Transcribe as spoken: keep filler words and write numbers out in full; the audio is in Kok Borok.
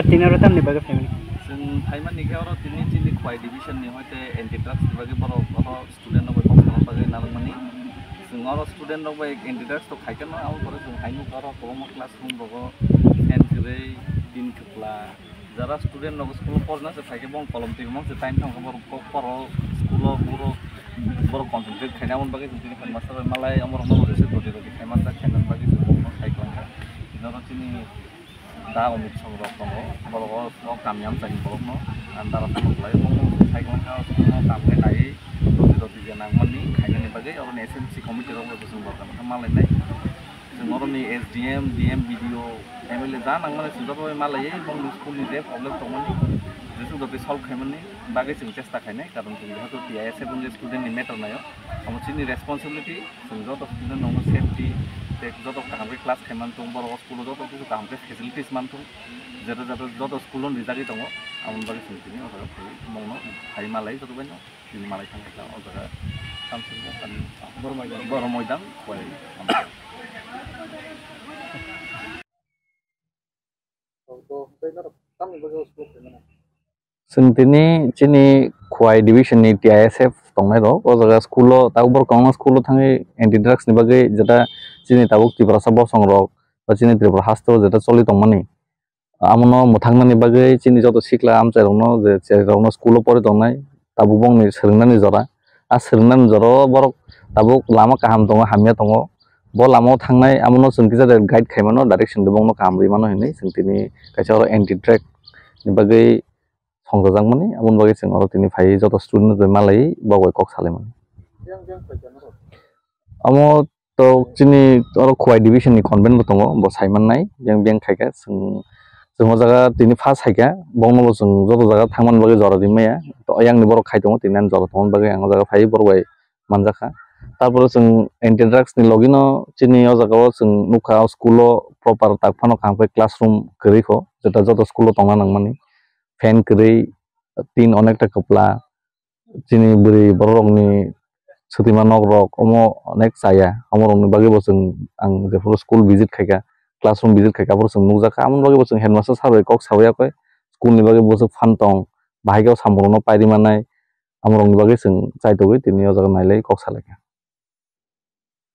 Tini oro tamni bagwi phaimani? Chwng phaimani khe oro tini chini Khowai division ni hoite anti drugs ni bagwi borok oro student rok bai kok salna bagwi narwkmani. Chwng oro student rok bai anti drugs to khaikhe no, abo pore chwng hai nukha oro kwbangma classroom rogo fan kwrwi, tin kwpla. Jara student rok school o porna se phaikhe bong kolom twi mangse time thangkhe borok kok poro school o borok, borok concentrate khaina, aboni bagwi chwng tini headmaster bai malai omo rok no rwgwi se doti doti khai manjak, khaina bagwi chwng bongno sai kwlangkha. Tini oro chini da Omit Song rok tongo, borok o, o kami amchaini borok no, ang dara phano kwlai o, bongno sai kwlangkha, o school no kam khe naiwi doti doti je nangmani khainani bagwi, oroni S M C committee rok bai bo chwng borok khe malainai. Chwng oroni S D M, D M, B D O, M L A ja nangmani chwng joto bai malaiwi bongni school ni je problem tongmani, jeswk joto solve khaimani bagwi chwng chesta khainai, karon chwng jehetu T I S F wngwi student ni matter naio, omo chini responsibility, chwng joto student rokno safety tei joto kaham khe class khaimani thung, borok o school o joto kisu kaham khe facilities manthung, jeta jeta joto school o rijagwi tongo, aboni bagwi chwng tini o jaga phaiwi bongno phai malai joto bai no. Chini malai thang kha o jaga tamsok ani Boro Moidang. Boro Moidang, Khowai. Chwng tini chini Khowai division ni T I S F tongnai rok o jaga school o tabuk borok kwbangma school o thangwi anti drugs ni bagwi jeta chini tabuk Tiprasa bosong rok ba chini Tripura haste o jeta choli tongmani. Amono mwthangnani bagwi chini joto sikla amchairokno je cherairokno school o pori tongnai, tabuk bongni swrwngnani jora. A swrwngnani jora o borok tabuk lama kaham tongo, hamya tongo. Bo lama o thangnai, amono chwng kisa de guide khai mano, direction de bongno kaham rwi mano hinwi chwng tini kaisa oro anti drug ni bagwi songchajakmani, aboni bagwi chwng oro tini phaiwi joto student rok bai malaiwi bok bai kok salaimani. Amo to chini oro Khowai division ni convent bo tongo, bo sai mannai, yang beng khaikha, chwng, chwng o jaga tini first haikha, bongno bo chwng joto jaga thangmani bagwi jora rimaya, to yang ni borok khai tongo, tini ani jora tongmani bagwi ang o jaga phaiwi borok bai manjakha. Tarpore chwng anti drugs ni logi no chini o jaga o chwng nukha, o school o proper tak phano kaham khe classroom kwrwi kho, jeta joto school o tongna nangmani, fan kwrwi, tin onekta kwpla, chini bwrwi borok rokni swtwima nok rok omo onek chaya, omo rokni bagwi bo chwng ang jephuru school visit khaikha, classroom visit khaikha, aphuru chwng nukjakha, aboni bagwi bo chwng headmaster sir bai kok sawi yakwi school ni bagwi bwswk phan tong, bahai khe o samung rokno pairi mannai, amo rokni bagwi chwng chaitogwi tini o jaga nailai kok salaikha.